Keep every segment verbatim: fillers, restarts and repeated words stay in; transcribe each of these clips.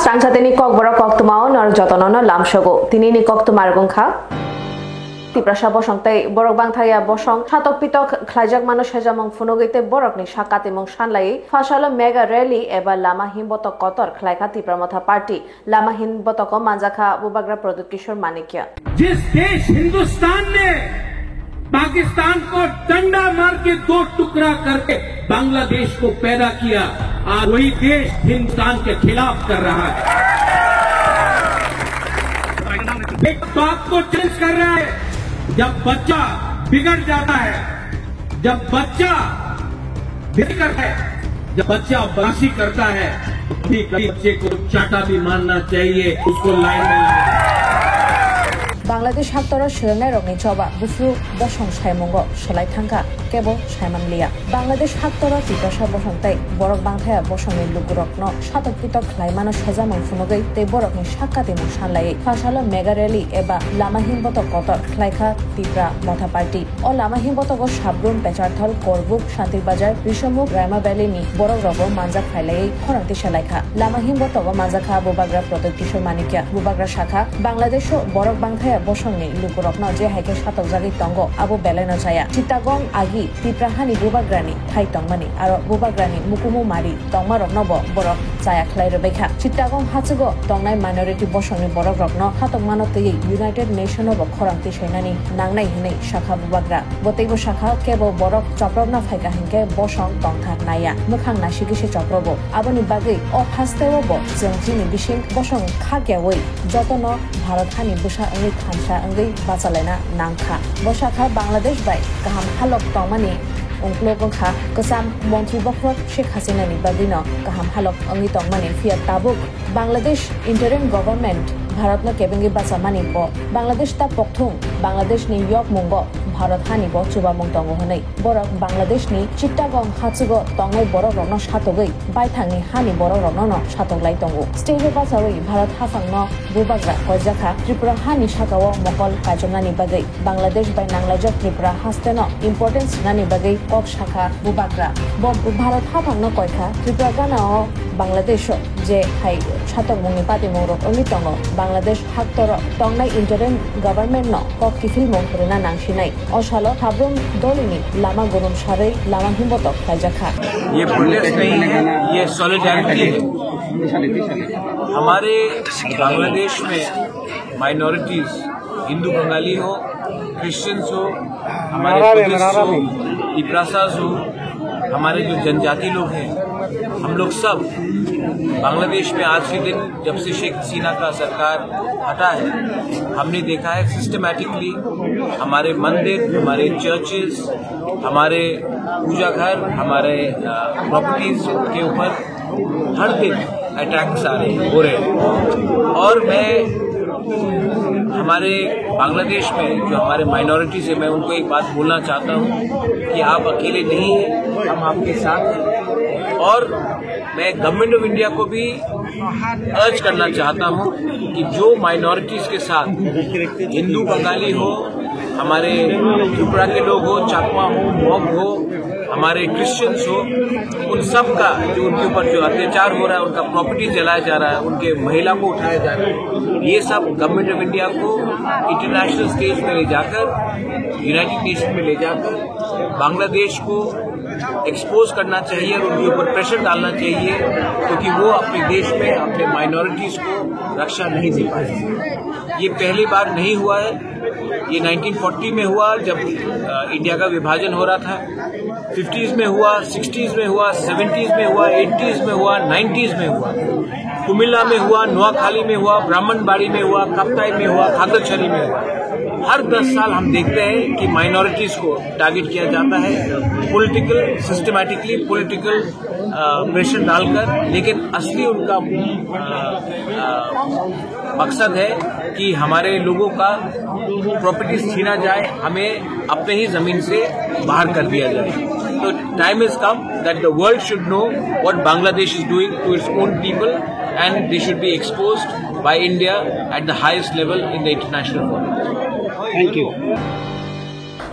Tangsa tini kokborok koktwmao norok jotono no lamsogo. Tini ni koktwma rwgwng kha. Tiprasa bosong tei borok bangthaya bosong satok pitok khlaijakmano sejamung phunugwi tei borokni sak katimung sanlaiwi phasalo mega rally eba lama himbotok kotor khlaikha Tipra Motha Party. Lama himbotogo manjakha Bubagra Pradyut Kishore Manikya. जिस देश हिंदुस्तान ने पाकिस्तान को डंडा मार के दो टुकड़ा करके बांग्लादेश को पैदा किया, आज वही देश हिंदुस्तान के खिलाफ कर रहा है। एक बाप को चैलेंज कर रहा है, जब बच्चा बिगड़ जाता है, जब बच्चा बिगड़ है, जब बच्चा बदमाशी करता है, तो कभी कभी बच्चे को चाटा भी मारना चाहिए, उसको लाइन में लाना चाहिए। Bangladesh haktoro swrwngnairokni choba buphuru bosong saimungo swlai thangkha, kebo saimanliya. Bangladesh haktoro Tiprasa bosong tei borok bangthaya bosongni lukurokno satok pitok khlaimano sejamung phunugwi tei borokni sak katimung sanlaiwi phasalo mega rally eba lama himbotok kotor khlaikha Tipra Motha Party. O lama himbotogo Sabrum, Pecharthal, Korbuk, Shantir Bazar, Rishamukh, Raima Valley ni borok rogo manjak phailaiwi khorang tisa laikha. Lama himbotogo manjakha Bubagra Pradyut Kishore Manikya. Bubagra sakha, Bangladesho borok bangthaya bosongni lukurokno je hai khe satokjagwi tongo, abo belaino chaya. Chittagong agi Tipra hani Bubagrani thai tongmani, aro Bubagrani mukumu mari tongmarokno bo borok chaya khlai rwbaikha. Chittagong hachugo tongnai minority bosongni borokrokno hatokmano twiwi United Nation-o bo khorang tisainani nangnai hwnwi sakha Bubagra. Bo teibo sakha, kebo borok chopropna phaikha hinkhe bosong tongthar naiya, mwkhang nasigwi se choprobo. Aboni bagwi o hasteo bo chwng chini bising bosong khakyawi jotono Bharat hani bwsa wngwi thansa wngwi bachalaina nangkha. Bo sakha, Bangladesh bai kaham halok tongmani ungkuluk wngkha, kwcham montri bokhorok Sheikh Hasinani bagwino kaham halok wngwi tongmani, phiya tabuk Bangladesh interim government Bharatno kebengwi bachamani bo Bangladesh ta pokthung Bangladeshni yokmungo Bharat hani bo chubamung tongo hwnwi borok Bangladeshni Chittagong hachugo tongnai borokrokno satogwi baithangni hani borokrokno no satoklai tongo. Stage-o bachawi Bharat haphangno Bubagra koijakha Tripura hani sakao mokol kaichomnani bagwi. Bangladesh bai nanglaijak Tripura hasteno importance rwnani bagwi kok sakha Bubagra. Bo Bharat haphangno koikha Tripura ganao Bangladesh-o je hai satokmungni patimungrok wngwi tongo, Bangladesh haktoro tongnai interim government-no kok kiphilmung rwna nangsinai. O salo Sabrum Dolini lama gurum sarwi lama himbotok khlaijakha. ये प्रोटेस्ट नहीं है, ये सॉलिडारिटी है। हमारे बांग्लादेश में माइनॉरिटीज, हिंदू बंगाली हो, क्रिश्चियंस हो, हमारे बुद्धिस्ट हो, तिप्रासाज हो, हमारे जो जनजाति लोग हैं, हम लोग सब बांग्लादेश में आज के दिन, जब से शेख हसीना का सरकार हटा है, हमने देखा है सिस्टमैटिकली हमारे मंदिर, हमारे चर्चेस, हमारे पूजा घर, हमारे प्रॉपर्टीज के ऊपर हर दिन अटैक्स आ रहे हैं, हो रहे हैं। और मैं हमारे बांग्लादेश में जो हमारे माइनॉरिटीज है, मैं उनको एक बात बोलना चाहता हूँ कि आप अकेले नहीं हैं, हम आपके साथ हैं। और मैं गवर्नमेंट ऑफ इंडिया को भी अर्ज करना चाहता हूँ कि जो माइनॉरिटीज के साथ, हिंदू बंगाली हो, हमारे त्रिपुरा के लोग हो, चाकमा हो, मॉग हो, हमारे क्रिश्चियंस हो, उन सब का जो उनके ऊपर जो अत्याचार हो रहा है, उनका प्रॉपर्टी जलाया जा रहा है, उनके महिला को उठाया जा रहा है, ये सब गवर्नमेंट ऑफ इंडिया को इंटरनेशनल स्टेज में ले जाकर, यूनाइटेड नेशन में ले जाकर बांग्लादेश को एक्सपोज करना चाहिए और उनके ऊपर प्रेशर डालना चाहिए, क्योंकि वो अपने देश में अपने माइनॉरिटीज को रक्षा नहीं दे पाए। ये पहली बार नहीं हुआ है, ये नाइनटीन फ़ोर्टी में हुआ जब इंडिया का विभाजन हो रहा था, फ़िफ़्टीज़ में हुआ, सिक्सटीज़ में हुआ, सेवेंटीज़ में हुआ, एटीज़ में हुआ, नाइंटीज़ में हुआ, कुमिल्ला में हुआ, नोआखाली में हुआ, ब्राह्मणबाड़ी में हुआ, काप्ताई में हुआ, खागड़ाछड़ी में हुआ। हर दस साल हम देखते हैं कि माइनॉरिटीज को टारगेट किया जाता है, पॉलिटिकल, सिस्टमैटिकली पॉलिटिकल प्रेशर डालकर, लेकिन असली उनका मकसद है कि हमारे लोगों का प्रॉपर्टीज छीना जाए, हमें अपने ही जमीन से बाहर कर दिया जाए। तो time has come that the world should know what Bangladesh is doing to its own people, and they should be exposed by India at the highest level in the international forum. Thank you.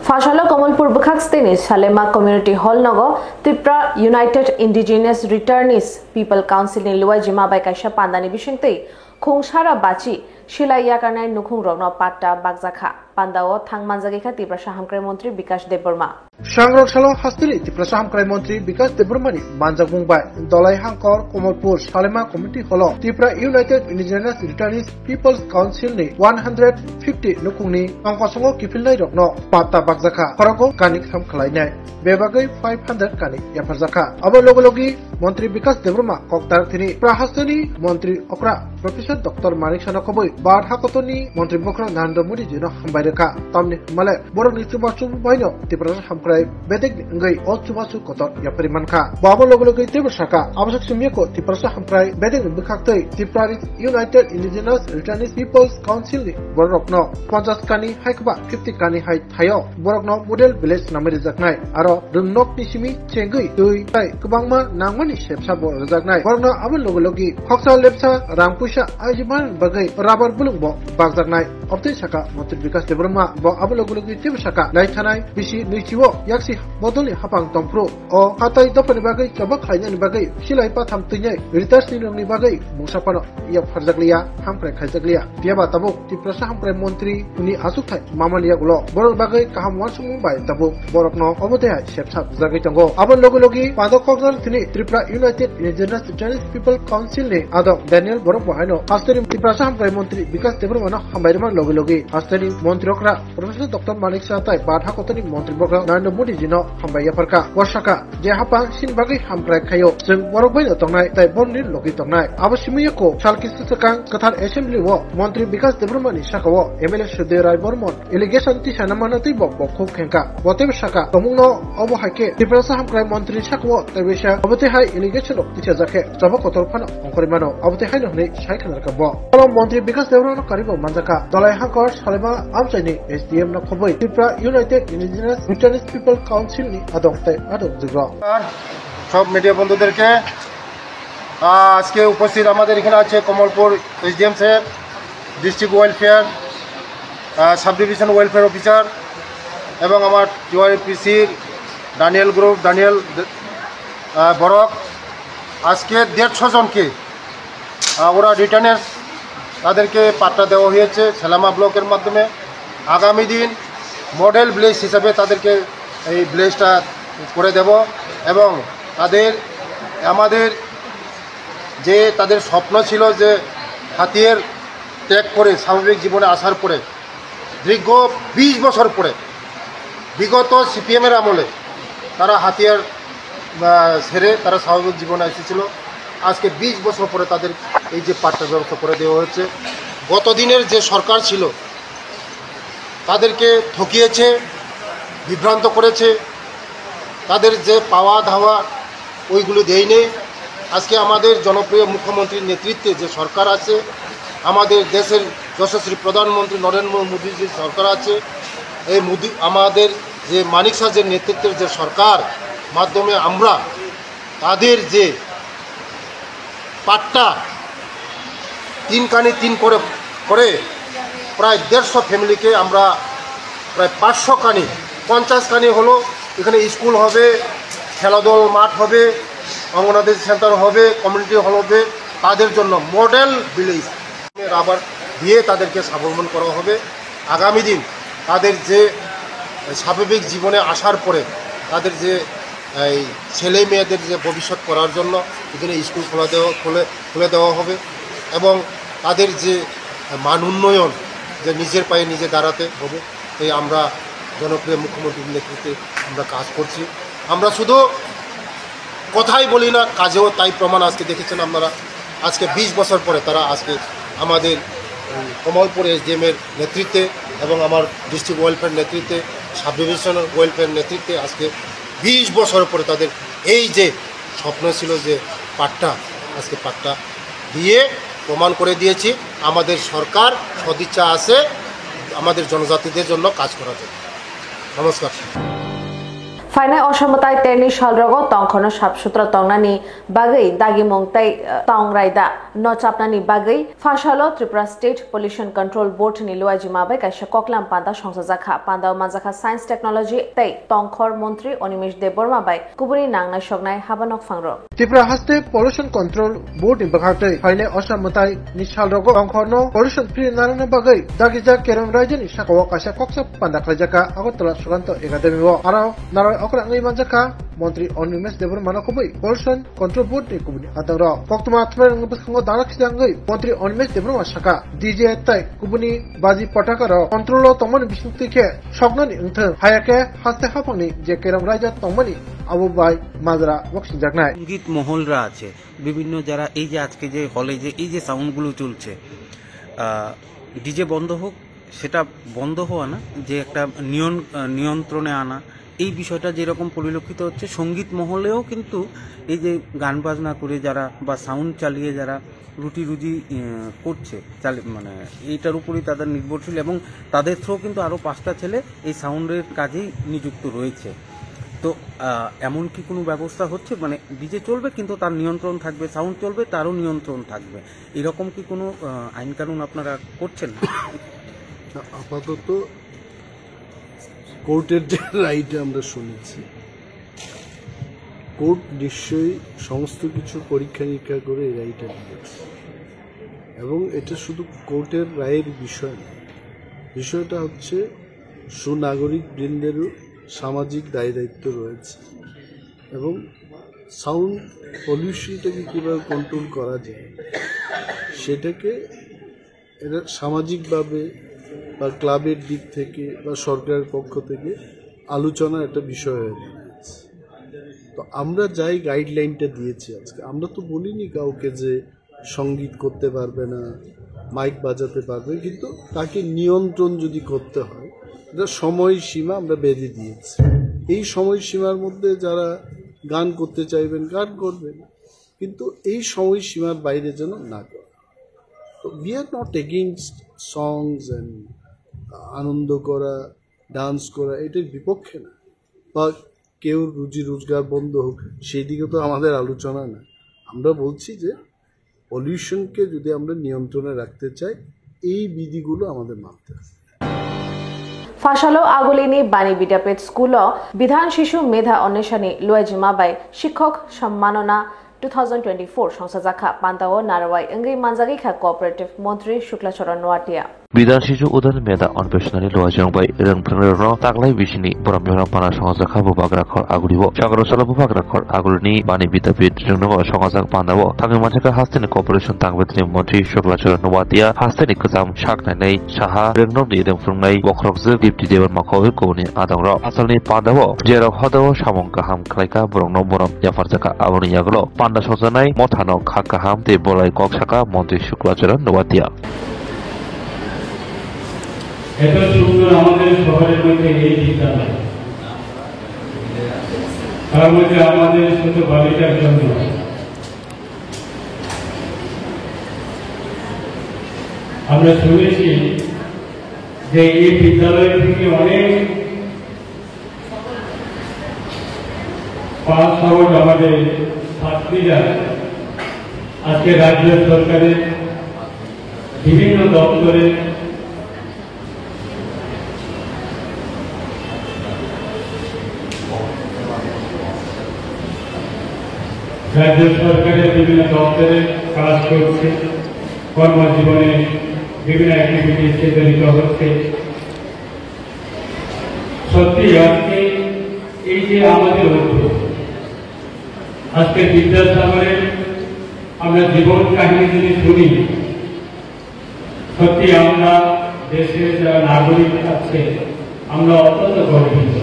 Phasalo Kamalpur bwkhak stini Salema Community Hall nogo Tripura United Indigenous Returnees People Council ni luaijima bai kaisa pandani bisingtwi khungsara bachi silai yakarnai nukhungrokno patta bakjakha. Pandao thang manjagwi kha Tiprasa Hamkrai Montri Bikash Debbarma. Shangrok salo hasteni Tiprasa Hamkrai Montri Bikash Debbarmani manjakmung bai Dolai Hangkor Komolpur Salema Community Hall o Tripura United Indigenous Returnees People's Council ni one hundred fifty nukhungni tongkosongo kiphilnai rokno patta bakjakha, khorogo kani kham khlainai bebagwi five hundred kani yapharjakha. Abo logi logi Montri Bikash Debbarma koktar thini Tripura hasteni Montri okra Professor Doctor Manik Sano khobwi Bharat hakotorni Montri Bokra Narendra Modi jino hambai rwkha. Tamni hwnmale borokni chubachu baino Tiprasa Hamkrai bedekni wngwi o chubachu kotor yapharwi mankha. Bo abo logi logi teibo sakha, abosok simi yako Tiprasa Hamkrai bedekni bwkhaktwi Tripura United Indigenous Returnees People's Council ni bororokno ponchas kani hai kwba fifty kani hai thaio borokno model village swnamwi rwjaknai, aro rwngnokni simi chengwi twi tei kwbangma nangmani sepsa bo rwjaknai. Borokno abo logi logi khoksa lepsa rang puisa ajiman bagwi rubber bulung bo bakjaknai. Obtwi saka Montri Bikash Debbarma bo abo logi logi teibo saka naithanai bisi nwichio yaksi bodolni hapang tongphuru o hatai dophani bagwi choba khlainani bagwi silai patham twinai returnees ni rokni bagwi mungsa phano yapharjakliya, hamkrai khaijakliya. Phiyaba tabuk Tiprasa Hamkrai Montri ni achukthai mamani yagulo borok bagwi kaham uansukmung bai tabuk borokno obo tei hai sepsa bujagwi tongo. Abo logi logi pando kokjal thini Tripura United Indigenous Returnees People Council ni adong Daniel Borok bo haino hasteni Tiprasa Hamkrai Montri Bikash Debbarma no hambai rwma logi logi hasteni Montri okra Professor Doctor Manik Saha tai Bharat hakotorni Montri Bokra Narendra Modi jino hambai yapharkha. Bo sakha, je haphang sini bagwi hamkrai khaio, chwng borok baino tongnai tai borokni logi tongnai. Abo simi yako sal kisa swkang kwthar assembly o Montri Bikash Debbarma ni saka o M L A Sudev Rai Bormon allegation tisana mano tei bo bo khuk khengkha. Bo teibo saka, tongmungno obo hai khe Tiprasa Hamkrai Montri saka o tei bisa obo tei hai allegation rok tisajak khe choba kotor phano ongkhorwi mano. Abo tei haino hwnwi sai khna rwkha bo. Oro Montri Bikash Debbarma no karwi bo manjakha. Dolai Hangkor Salema amchaini S D M no khobwi Tripura United Indigenous Returnees People Council ni adong tei adong jwk rok. সব media বন্ধুদেরকে, আহ, আজকে উপস্থিত আমাদের এখানে আছে Kamalpur SDM sir, district welfare, আহ, sub division welfare officer এবং আমার টিওয়াইপিসির ডানিয়েল গ্রুপ, ডানিয়েল, আহ, বরক। আজকে দেড়শো জনকে, আহ, ওরা রিটার্নার্স, তাদেরকে পাট্টা দেওয়া হয়েছে সেলামা ব্লকের মাধ্যমে। আগামী দিন মডেল ভিলেজ হিসাবে তাদেরকে এই ভিলেজটা করে দেব এবং তাদের, আমাদের যে তাদের স্বপ্ন ছিল যে হাতিয়ার ত্যাগ করে স্বাভাবিক জীবনে আসার পরে দীর্ঘ বিশ বছর পরে, বিগত সিপিএমের আমলে তারা হাতিয়ার, আহ, ছেড়ে তারা স্বাভাবিক জীবনে এসেছিল। আজকে বিশ বছর পরে তাদের এই যে পাট্টার ব্যবস্থা করে দেওয়া হয়েছে। গত দিনের যে সরকার ছিল, তাদেরকে ঠকিয়েছে, বিভ্রান্ত করেছে, তাদের যে পাওয়া ধাওয়া ওইগুলো দেয়নি। আজকে আমাদের জনপ্রিয় মুখ্যমন্ত্রীর নেতৃত্বে যে সরকার আছে, আমাদের দেশের যশস্বী প্রধানমন্ত্রী নরেন্দ্র মোদীর যে সরকার আছে, এই মোদী, আমাদের যে মানিক সাহার নেতৃত্বের যে সরকার মাধ্যমে আমরা তাদের যে পাট্টা তিন কানি তিন করে, করে প্রায় দেড়শো ফ্যামিলিকে আমরা প্রায় পাঁচশো কানি, পঞ্চাশ কানি হলো এখানে স্কুল হবে, খেলাধুলা মাঠ হবে, অঙ্গনাদি সেন্টার হবে, কমিউনিটি হল হবে, তাদের জন্য মডেল ভিলেজ রাবার দিয়ে তাদেরকে স্বাবলম্বন করা হবে। আগামী দিন তাদের যে স্বাভাবিক জীবনে আসার পরে তাদের যে এই ছেলে মেয়েদের যে ভবিষ্যৎ করার জন্য এখানে স্কুল খোলা দেওয়া, খুলে, খুলে দেওয়া হবে এবং তাদের যে মান উন্নয়ন, যে নিজের পায়ে নিজে দাঁড়াতে হবে। এই আমরা জনপ্রিয় মুখ্যমন্ত্রীর নেতৃত্বে আমরা কাজ করছি। আমরা শুধু কথাই বলি না, কাজেও তাই প্রমাণ আজকে দেখেছেন আপনারা। আজকে বিশ বছর পরে তারা আজকে আমাদের, উম, কমলপুর এসডিএম এর নেতৃত্বে এবং আমার ডিস্ট্রিক্ট ওয়েলফেয়ার নেতৃত্বে, সাব ডিভিশনাল ওয়েলফেয়ার নেতৃত্বে আজকে বিশ বছর পরে তাদের এই যে স্বপ্ন ছিল যে পাট্টা, আজকে পাট্টা দিয়ে প্রমাণ করে দিয়েছি আমাদের সরকার সদিচ্ছা আছে আমাদের জনজাতিদের জন্য কাজ করার জন্য। নমস্কার। Phainai osamwtai terni salrogo tongkhorno sap sutro tongnani bagwi dagimung tei, eh, tong raida no chapnani bagwi phasalo Tripura State Pollution Control Board ni luaijima bai kaisa koklam panda songchajakha. Pandao manjakha Science Technology tei Tongkhor Montri Animesh Debbarma bai kubuni nangnai soknai haba nokphangrok. Tripura haste Pollution Control Board ni bwkhaktwi phainai osamwtai ni salrogo tongkhorno pollution free narwkna bagwi dagijak Kerong raijani sakao kaisa koksa panda khlaijakha Agartala Sukanto Academy o. Aro narwk okra wngwi manjakha Montri Animesh Debbarma no kubui Pollution Control Board ni kubuni adangrok. Koktwma thumnairokni bwskango dana khisa wngwi Montri Animesh Debbarma sakha, D J tei kubuni baji patakarok control o tongmani bisingtwi khe soknani wngthwng, haya khe haste haphangni je Kerong raijak tongmani abo bai majra boksinjaknai. সঙ্গীত মহলরা আছে, বিভিন্ন যারা এই যে আজকে যে হলে যে এই যে সাউন্ডগুলো চলছে, ডিজে বন্ধ হোক, সেটা বন্ধ হওয়া না, যে একটা নিয়ন-, আহ, নিয়ন্ত্রণে আনা, এই বিষয়টা যেরকম পরিলক্ষিত হচ্ছে, সঙ্গীত মহলেও কিন্তু এই যে গান বাজনা করে যারা বা সাউন্ড চালিয়ে যারা রুটি রুজি, আহ, করছে, চালি-, মানে এইটার উপরেই তাদের নির্ভরশীল এবং তাদের থ্রু কিন্তু আরও পাঁচটা ছেলে এই সাউন্ডের কাজেই নিযুক্ত রয়েছে। তো, আহ, এমন কি কোনো ব্যবস্থা হচ্ছে, মানে ডিজে চলবে কিন্তু তার নিয়ন্ত্রণ থাকবে, সাউন্ড চলবে তারও নিয়ন্ত্রণ থাকবে, এরকম কি কোনো, আহ, আইন কানুন আপনারা করছেন? না, আপাতত কোর্টের যে রায়টা আমরা শুনেছি, কোর্ট নিশ্চয়ই সমস্ত কিছু পরীক্ষা নিরীক্ষা করে এই রায়টা দিয়েছে। এবং এটা শুধু কোর্টের রায়ের বিষয় নয়, বিষয়টা হচ্ছে সুনাগরিক বৃন্দেরও সামাজিক দায় দায়িত্ব রয়েছে এবং সাউন্ড পলিউশনটাকে কীভাবে কন্ট্রোল করা যায়, সেটাকে এটা সামাজিকভাবে বা ক্লাবের দিক থেকে বা সরকারের পক্ষ থেকে আলোচনার একটা বিষয় হয়ে দাঁড়িয়েছে। তো আমরা যাই গাইডলাইনটা দিয়েছি আজকে, আমরা তো বলিনি কাউকে যে সঙ্গীত করতে পারবে না, মাইক বাজাতে পারবে, কিন্তু তাকে নিয়ন্ত্রণ যদি করতে হয়, এটা সময়সীমা আমরা বেঁধে দিয়েছি। এই সময়সীমার মধ্যে যারা গান করতে চাইবেন, গান করবেন, কিন্তু এই সময়সীমার বাইরে যেন না করে। তো we are not against songs and আনন্দ করা, ডান্স করা, এটার বিপক্ষে না, বা কেউ রুজি রোজগার বন্ধ হোক, সেই দিকে তো আমাদের আলোচনা না। আমরা বলছি যে পলিউশনকে যদি আমরা নিয়ন্ত্রণে রাখতে চাই, এই বিধিগুলো আমাদের মানতে হবে। Phasalo Agulini Bani Vidyapith School o Bidhan Shishu Medha Onweshani luaijima bai Shikhok Sammanona two thousand twenty-four songsajakha. Pandao narwai wngwi manjagwi kha Cooperative Montri Shukla Charan Noatia. Bidhan Shishu Udan Medha Onweshonani luaijima bai rwngphwrwngrokno taklai bisini borom yono pana songsajakha Bubagra Khor Agulibo. Sakro salo Bubagra Khor Agulini Bani Vidyapith rwngnogo songajak pandao thangwi manjakha hasteni Cooperation Tangvitni Montri Shukla Charan Noatia hasteni kwcham sak nainai saha rwngnokni rwngphwrwngnai bokhorokjwk Dipti Debbarma khogwi kubuni adangrok. Asalni pandao jerok hodao samung kaham khlaikha borokno borom yapharjakha. Aboni yagulo panda songjaknai mothano kha kaham tei bolai kok sakha Montri Shukla Charan Noatia. এত সুন্দর আমাদের শহরের মধ্যে এই বিদ্যালয়, তার মধ্যে আমাদের ছোট বালিকার জন্য আমরা শুনেছি যে এই বিদ্যালয় থেকে অনেক পাস আউট আমাদের ছাত্রীরা আজকে রাজ্য সরকারের বিভিন্ন দপ্তরে রাজ্য সরকারের বিভিন্ন দপ্তরে কাজ করছে, কর্মজীবনে বিভিন্ন অ্যাক্টিভিটিসে জড়িত হচ্ছে। সত্যি আজকে এই যে আমাদের উদ্যোগ, আজকে বিদ্যাসাগরের আমরা জীবন কাহিনী যদি শুনি, সত্যি আমরা দেশের যারা নাগরিক আছে, আমরা অত্যন্ত গর্বিত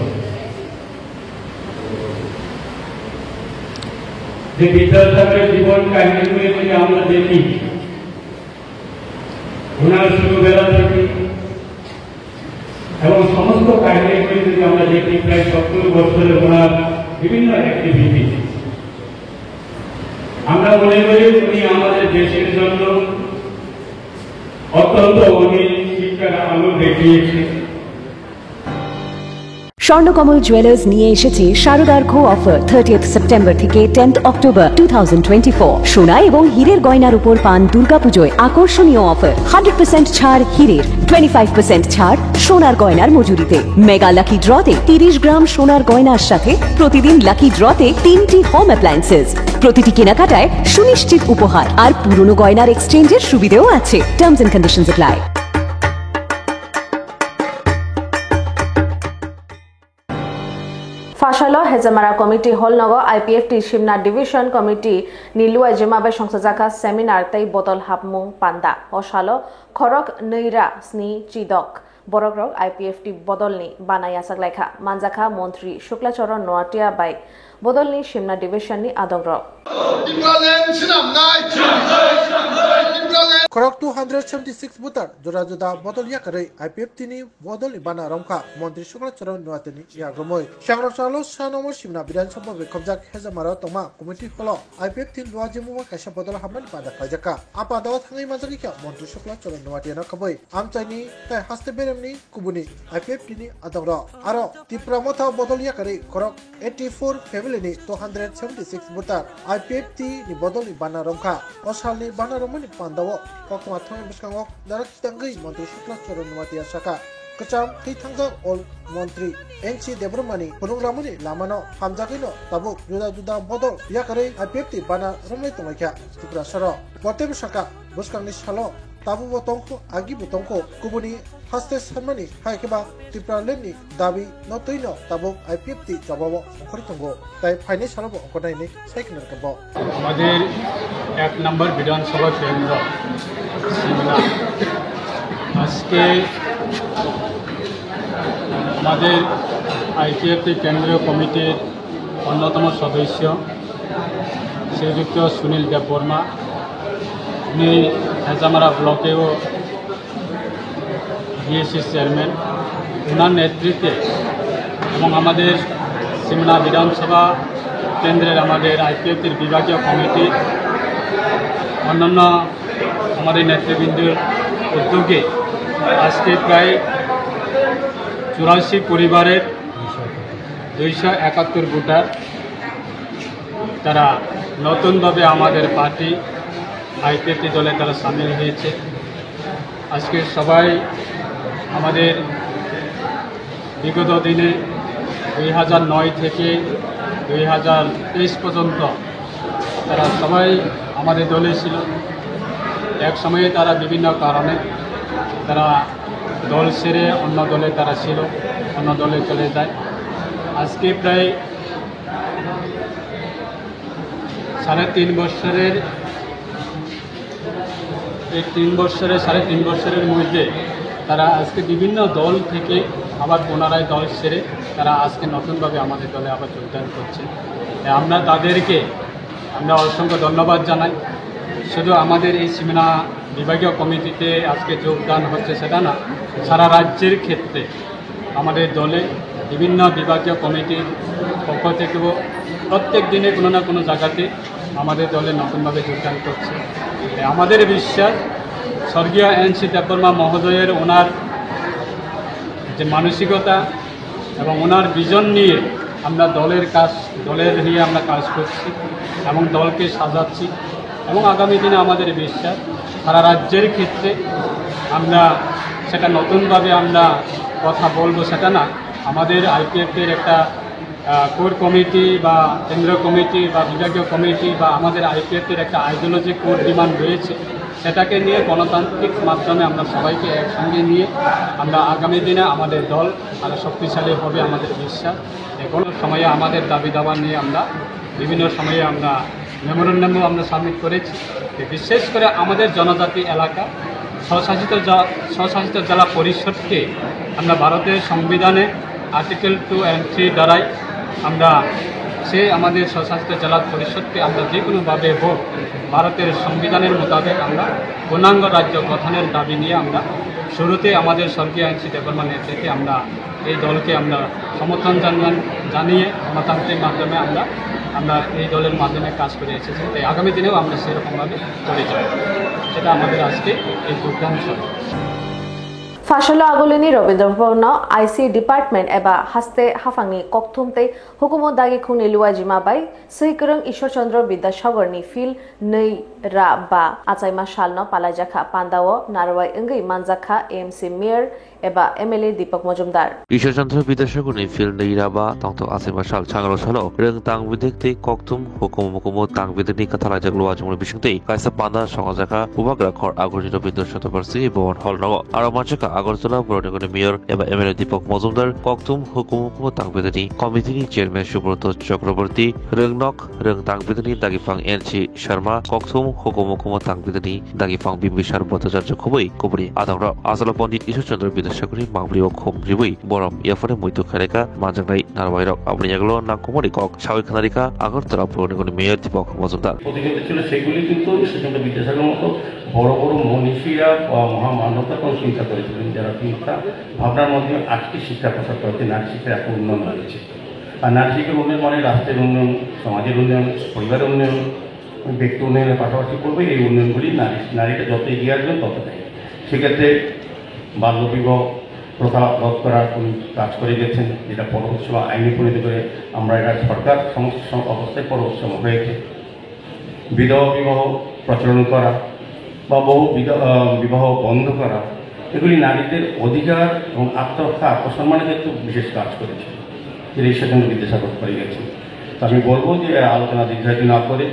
যে বিদ্যাসাগরের জীবন কাহিনীগুলি যদি আমরা দেখি, ওনার ছোটবেলা থেকে এবং সমস্ত কাহিনীগুলি যদি আমরা দেখি, প্রায় সত্তর বছরের ওনার বিভিন্ন অ্যাক্টিভিটি, আমরা মনে করি উনি আমাদের দেশের জন্য অত্যন্ত উনি শিক্ষার আলো দেখিয়েছেন। স্বর্ণকমল জুয়েলার্স নিয়ে এসেছে শারদার্ঘ অফার, থার্টিয়েথ সেপ্টেম্বর থেকে tenth October two thousand twenty four. সোনা এবং হীরের গয়নার উপর পান দুর্গাপুজোয় আকর্ষণীয় অফার, হান্ড্রেড পার্সেন্ট ছাড় হীরের, টোয়েন্টি ফাইভ পার্সেন্ট ছাড় সোনার গয়নার মজুরিতে। মেগা লাকি ড্রতে তিরিশ গ্রাম সোনার গয়নার সাথে প্রতিদিন লাকি ড্রতে তিনটি হোম অ্যাপ্লায়েন্সেস। প্রতিটি কেনাকাটায় সুনিশ্চিত উপহার আর পুরনো গয়নার এক্সচেঞ্জের সুবিধেও আছে। Terms and conditions apply. Phasalo Hezamara Committee Hall nogo I P F T Simna Division Committee ni luaijima bai songchajak kha seminar tei bodol hapmung panda. O salo khorok nwi ra sni chidok borok rok I P F T bodol ni bana yachak lai kha. Manjak kha Montri Shukla Charan Noatia bai bodol ni Simna Division ni adong rok. Khorok two hundred seventy six voter juda juda bodol yakarwi I P F T ni bodol ni bana romkha Montri Shukla Charan Noatia ni yagrumwi. Shangrok salo sano mo Simna Bidhan Sabha bai khobjak Hezamara tongma committee holo I P F T luaijima kaisa bodol hamani panda khlaijakha. A panda o thangwi manjagwi kha Montri Shukla Charan Noatia no khobwi amchaini tai haste beremni kubuni I P F T ni adongrok. Aro Tipra Motha bodol yakarwi khorok eighty four family ni two hundred seventy six voter I P F T ni bodol ni bana romkha. O salni bana romani panda o koktwma thangwi bwskango narak kitangwi Montri Shukla Charan Noatia sakha. Kwcham thwi thangjak o Montri N C Debbarmani phunuklamani lamano hamjagwino tabuk juda juda bodol yakarwi I P F T bana romwi tonglaikha Tiprasarok. Bo teibo sakha, bwskangni salo tabuk bo tongkho, agi bo tongkho, kubuni haste sanmani hai khe ba Tipraland ni dabi no twino tabuk I P F T jobabo ongkhorwi tongo, tai phainai salo bo ongkhornai hinwi sai khna rwkha bo. আমাদের এক নম্বর বিধানসভা কেন্দ্র সিমনা। আজকে আমাদের আইপিএফটি কেন্দ্রীয় কমিটির অন্যতম সদস্য শ্রীযুক্ত সুনীল দেববর্মা, উনি হেজামারা ব্লকেও বিএসসি চেয়ারম্যান, ওনার নেতৃত্বে এবং আমাদের সিমনা বিধানসভা কেন্দ্রের আমাদের আইপিএফটির বিভাগীয় কমিটি, অন্যান্য আমাদের নেতৃবৃন্দের উদ্যোগে আজকে প্রায় চুরাশি পরিবারের দুইশো একাত্তর ভোটার, তারা নতুনভাবে আমাদের পার্টি আইপিএফটি দলে তারা সামিল হয়েছে। আজকে সবাই আমাদের বিগত দিনে দুই হাজার নয় থেকে দুই হাজার তেইশ পর্যন্ত তারা সবাই আমাদের দলে ছিল। এক সময়ে তারা বিভিন্ন কারণে তারা দল ছেড়ে অন্য দলে তারা ছিল, অন্য দলে চলে যায়। আজকে প্রায় সাড়ে তিন বছরের, এই তিন বছরের, সাড়ে তিন বছরের মধ্যে তারা আজকে বিভিন্ন দল থেকে আবার পুনরায় দল ছেড়ে তারা আজকে নতুনভাবে আমাদের দলে আবার যোগদান করছে। তাই আমরা তাদেরকে আমরা অসংখ্য ধন্যবাদ জানাই। শুধু আমাদের এই সিমনা বিভাগীয় কমিটিতে আজকে যোগদান হচ্ছে সেটা না, সারা রাজ্যের ক্ষেত্রে আমাদের দলে বিভিন্ন বিভাগীয় কমিটির পক্ষ থেকেও প্রত্যেক দিনে কোনো না কোনো জায়গাতে আমাদের দলে নতুনভাবে যোগদান করছে। তাই আমাদের বিশ্বাস, স্বর্গীয় এন সি দেববর্মা মহোদয়ের ওনার যে মানসিকতা এবং ওনার ভিশন নিয়ে আমরা দলের কাজ, দলের হয়ে আমরা কাজ করছি এবং দলকে সাজাচ্ছি। এবং আগামী দিনে আমাদের বিশ্বাস, সারা রাজ্যের ক্ষেত্রে আমরা সেটা নতুনভাবে আমরা কথা বলবো, সেটা না, আমাদের আইপিএফটির একটা কোর কমিটি বা কেন্দ্রীয় কমিটি বা বিভাগীয় কমিটি বা আমাদের আইপিএফটির একটা আইডিওলজি কোর ডিমান্ড রয়েছে, সেটাকে নিয়ে গণতান্ত্রিক মাধ্যমে আমরা সবাইকে একসঙ্গে নিয়ে আমরা আগামী দিনে আমাদের দল আরও শক্তিশালী হবে, আমাদের বিশ্বাস। যে কোনো সময়ে আমাদের দাবি দাবা নিয়ে আমরা বিভিন্ন সময়ে আমরা মেমোরেন্ডামও আমরা সাবমিট করেছি। তো বিশেষ করে আমাদের জনজাতি এলাকা স্বশাসিত জ-, স্বশাসিত জেলা পরিষদকে আমরা ভারতের সংবিধানে আর্টিকেল টু অ্যান্ড থ্রি দ্বারাই আমরা সেই আমাদের স্বশাসিত জেলা পরিষদকে আমরা যে কোনোভাবে হোক ভারতের সংবিধানের মোতাবেক আমরা পূর্ণাঙ্গ রাজ্য গঠনের দাবি নিয়ে আমরা শুরুতে আমাদের স্বর্গীয় এন সি দেববর্মার নেতৃত্বে আমরা এই দলকে আমরা সমর্থন জানান-, জানিয়ে গণতান্ত্রিক মাধ্যমে আমরা, আমরা এই দলের মাধ্যমে কাজ করে এসেছি। তাই আগামী দিনেও আমরা সেরকমভাবে করে যাব। সেটা আমাদের আজকে এই যোগদান সভা। Phasalo agulini Rabindra Bhavan no I C A department eba haste haphangni kokthum tei hukumu dagi khungni luajima bai swi kwrwng Ishwar Chandra Bidyasagar ni field nwi ra ba achaima salno palaijakha. Pandao narwai wngwi manjakha A M C mayor eba M L A Deepak Majumdar. Ishwar Chandra Bidyasagar ni field nwi ra ba tongthok achaima sal, sangrok salo rwng tang bidik tei kokthum hukumu mukumu tang bidikni kwthalaijak luajimani bisingtwi kaisa panda songjakha Bubagra khor agulini Rabindra Chandra Bidyasagar Bhavan hall nogo. Aro manjakha Agartala borok ni mayor eba M L A Deepak Majumdar, kokthum hukumu mukumu tang bidikni committee ni chairman Subroto Chakraborty, rwngnok rwng tang bidikni dagipang N C Sharma, kokthum hukumu mukumu tang bidikni dagipang Bimbisar Bhattacharya khobwi kubuni adongrok. Achalo Pondit Ishwar Chandra Bidyasagar ni mangpili o khum ribwi borom yaphani muitu khaireka manjaknai narwairok. Aboni yagulo nangkukmani kok sawi khnarikha Agartala borok ni mayor Deepak Majumdar. প্রতিনিধি ছিল, সেগুলি কিন্তু ঈশ্বরচন্দ্র বিদ্যাসাগরের মতো বড় বড় মনীষীরা বা মহামানবতা কোনো চিন্তা করেছিলেন, যারা চিন্তা ভাবনার মাধ্যমে আজকে শিক্ষা প্রসার করেছে, নারী শিক্ষার এত উন্নয়ন হয়েছে। আর নারী শিক্ষার উন্নয়ন মানে রাষ্ট্রের উন্নয়ন, সমাজের উন্নয়ন, পরিবারের উন্নয়ন, ব্যক্তি উন্নয়নের পাশাপাশি করবে এই উন্নয়নগুলি। নারী, নারীরা যত এগিয়ে আসবেন ততটাই। সেক্ষেত্রে বাল্যবিবাহ প্রথা রোধ করার উনি কাজ করে গেছেন, যেটা পরবর্তী সময় আইনে পরিণত করে আমরা এটা সরকার সমস্ত সম-, অবস্থায় পরবর্তী সময় হয়েছে। বিধবা বিবাহ প্রচলন করা বা বহু বিধ-, আহ, বিবাহ বন্ধ করা, এগুলি নারীদের অধিকার এবং আত্মরক্ষা, আত্মসম্মানের ক্ষেত্রে বিশেষ কাজ করেছে, যেটা ঈশ্বরচন্দ্র বিদ্যাসাগর করে গেছেন। তো আমি বলবো যে আলোচনা দীর্ঘায়িত না করে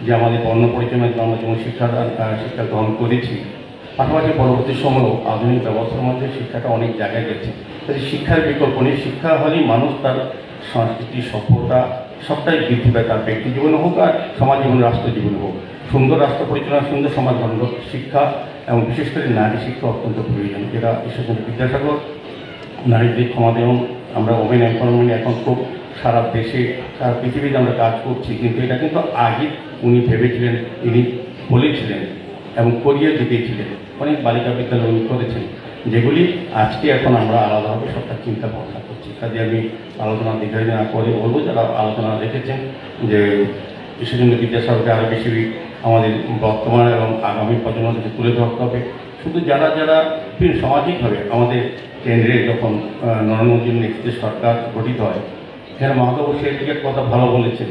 যে আমাদের বর্ণ পরিচয় মাধ্যমে আমরা যেমন শিক্ষাদান, আহ, শিক্ষা গ্রহণ করেছি, পাশাপাশি পরবর্তী সময়ও আধুনিক ব্যবস্থার মধ্যে শিক্ষাটা অনেক জায়গায় গেছে। কাজে শিক্ষার বিকল্প নেই। শিক্ষা হলেই মানুষ তার সংস্কৃতি, সভ্যতা সবটাই বৃদ্ধি পায়, তার ব্যক্তি জীবনে হোক আর সমাজ জীবনে, রাষ্ট্র জীবনে হোক। সুন্দর রাষ্ট্র পরিচালনা, সুন্দর সমাজ গঠন করতে শিক্ষা এবং বিশেষ করে নারী শিক্ষা অত্যন্ত প্রয়োজন, যেটা ঈশ্বরচন্দ্র বিদ্যাসাগর নারীদের ক্ষমতা এবং আমরা ওমেন এম্পাওয়ারমেন্ট এখন খুব সারা দেশে, সারা পৃথিবীতে আমরা কাজ করছি, কিন্তু এটা কিন্তু আগে উনি ভেবেছিলেন, তিনি বলেছিলেন এবং করিয়ে দেখিয়েছিলেন। অনেক বালিকা বিদ্যালয় উনি করেছেন, যেগুলি আজকে এখন আমরা আলাদাভাবে সবটা চিন্তা ভাবনা করছি। কাজে আমি আলোচনা দীর্ঘায়িত না করে বলবো, যারা আলোচনা রেখেছেন, যে ঈশ্বরচন্দ্র বিদ্যাসাগরকে আরও বেশি আমাদের বর্তমান এবং আগামী প্রজন্মকে তুলে ধরতে হবে। শুধু যারা যারা বিভিন্ন সামাজিকভাবে আমাদের কেন্দ্রে যখন, আহ, নরেন্দ্র মোদীর নেতৃত্বে সরকার গঠিত হয়, এখানে মাহতাব সেটিকের কথা ভালো বলেছেন।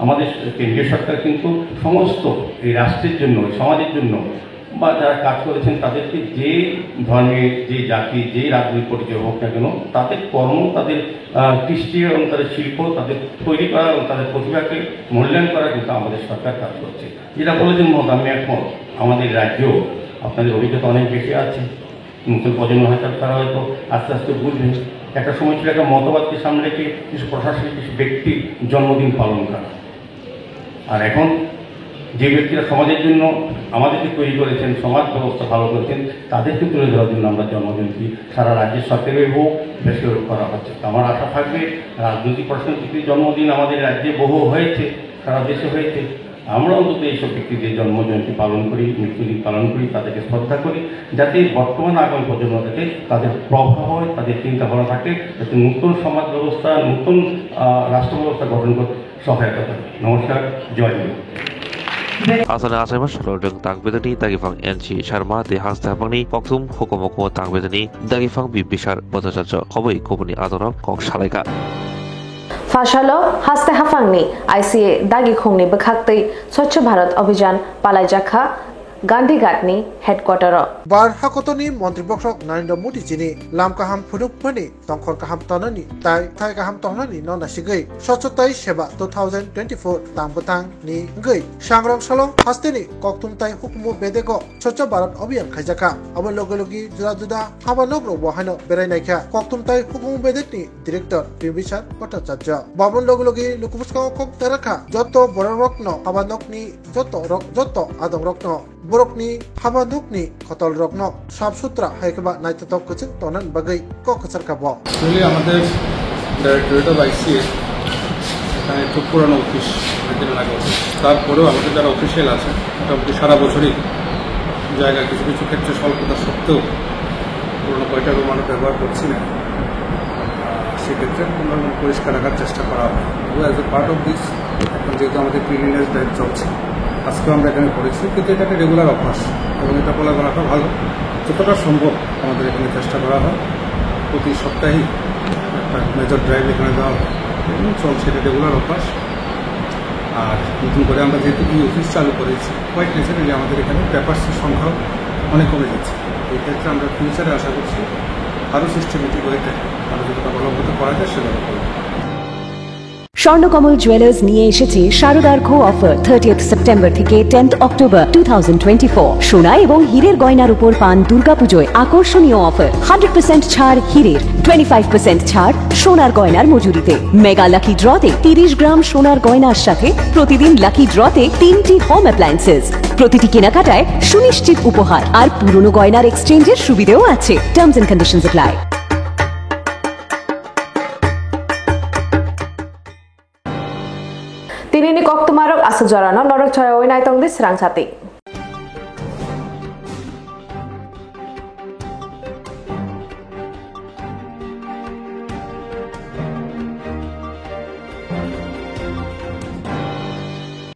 আমাদের কেন্দ্রীয় সরকার কিন্তু সমস্ত এই রাষ্ট্রের জন্য, সমাজের জন্য বা যারা কাজ করেছেন তাদেরকে যে ধর্মে, যে জাতি, যে রাজনৈতিক পরিচয় হোক না কেন, তাদের কর্ম, তাদের, আহ, কৃষ্টি এবং তাদের শিল্প, তাদের তৈরি করা এবং তাদের প্রতিভাকে মূল্যায়ন করা কিন্তু আমাদের সরকার কাজ করছে। যেটা বলেছেন মহোদয়, আমি একমত। আমাদের রাজ্যেও আপনাদের অভিজ্ঞতা অনেক বেশি আছে। নতুন প্রজন্ম হয়তো, তারা হয়তো আস্তে আস্তে বুঝবে। একটা সময় ছিল একটা মতবাদকে সামনে রেখে কিছু প্রশাসনিক কিছু ব্যক্তির জন্মদিন পালন করা। আর এখন যে ব্যক্তিরা সমাজের জন্য আমাদেরকে তৈরি করেছেন, সমাজ ব্যবস্থা ভালো করেছেন, তাদেরকে তুলে ধরার জন্য আমরা জন্মজয়ন্তী সারা রাজ্যের সরকারিভাবে হোক, বেসরকারি করা হচ্ছে। তো আমার আশা থাকবে রাজনৈতিক প্রশাসনিক দিক থেকে জন্মদিন আমাদের রাজ্যে বহু হয়েছে, সারা দেশে হয়েছে। আমরা অন্তত এইসব ব্যক্তিদের জন্মজয়ন্তী পালন করি, মৃত্যুদিন পালন করি, তাদেরকে শ্রদ্ধা করি, যাতে এই বর্তমান আগামী প্রজন্ম থেকে তাদের প্রভাব হয়, তাদের চিন্তা ভাবনা থাকে, যাতে নতুন সমাজ ব্যবস্থা, নতুন, আহ, রাষ্ট্র ব্যবস্থা গঠন করতে সহায়তা করে। নমস্কার, জয় Hind. Asani achaima salo rwng tang bidani dagipang N C Sharma tei haste haphangni kokthum hukumu hukumu tang bidani dagipang Bimbisar Bhattacharya khobwi kubuni adongrok kok salaikha. Phasalo haste haphangni I C A dagikhungni bwkhaktwi Swachh Bharat Abhijan palaijakha Gandhighatni headquarter-o. Bar hakotorni montri bokhorok Narendra Modi jini lam kaham phunukmani tongkhor kaham tongnani tai thai kaham tongnani no nasigwi Swachhata Hi Seva two thousand twenty-four tang bwtang ni wngwi sangrok salo hasteni kokthum tai hukumu bedego Swachh Bharat Abhiyan khaijakha. Abo logi logi juda juda haba nok rok bo haino berai naikha. Kokthum tai hukumu bedek ni director Bimbisar Bhattacharya. Bo aboni logi logi luku bwskango kok terakha. Joto borok rok no haba nok ni joto rok, joto adong rok no borok ni haba nok ni khotol rok no sap sutra hai khe ba naithothok kwchwng tongna bagwi kok kwchar kha bo. Actually, আমাদের directorate of আইসিএ এখানে খুব পুরানো অফিস, অনেক দিন আগে অফিস। তারপরেও আমাদের যারা অফিসিয়াল আছে, মোটামুটি সারা বছরই জায়গা কিছু কিছু ক্ষেত্রে স্বল্পতা সত্ত্বেও পুরোনো কয়টা রুম আমরা ব্যবহার করছি না। আহ, সেক্ষেত্রে আমরা পরিষ্কার রাখার চেষ্টা করা হয়। তবু as a part of this, এখন যেহেতু আমাদের ক্লিনলিনেস ড্রাইভ চলছে, আজকে আমরা এখানে করেছি, কিন্তু এটা একটা রেগুলার অভ্যাস এবং এটা ফলো করাটা ভালো। যতটা সম্ভব আমাদের এখানে চেষ্টা করা হয় প্রতি সপ্তাহেই একটা মেজর ড্রাইভ এখানে দেওয়া হয় এবং চলছে, এটা রেগুলার অভ্যাস। আর নতুন করে আমরা যেহেতু ই অফিস চালু করেছি, কোয়াইট ন্যাচারালি আমাদের এখানে পেপারসের সংখ্যাও অনেক কমে যাচ্ছে। এই ক্ষেত্রে আমরা ফিউচারে আশা করছি আরও সিস্টেমেটিক ওয়েতে আমরা যতটা অবলম্বন করা যায় সেভাবে করবো। স্বর্ণকমল জুয়েলার্স নিয়ে এসেছে শারদার্ঘ অফার। থার্টিয়েথ সেপ্টেম্বর থেকে tenth October two thousand twenty four. সোনা এবং হীরের গয়নার উপর পান দুর্গাপুজোয় আকর্ষণীয় অফার। হান্ড্রেড পার্সেন্ট ছাড় হীরের, টোয়েন্টি ফাইভ পার্সেন্ট ছাড় সোনার গয়নার মজুরিতে। মেগা লাকি ড্রতে তিরিশ গ্রাম সোনার গয়নার সাথে প্রতিদিন লাকি ড্রতে তিনটি হোম অ্যাপ্লায়েন্সেস। প্রতিটি কেনাকাটায় সুনিশ্চিত উপহার আর পুরনো গয়নার এক্সচেঞ্জের সুবিধেও আছে। Terms and conditions apply. Tini ni koktwmarok aswk jorano norok choyawi naitong di swrang chati.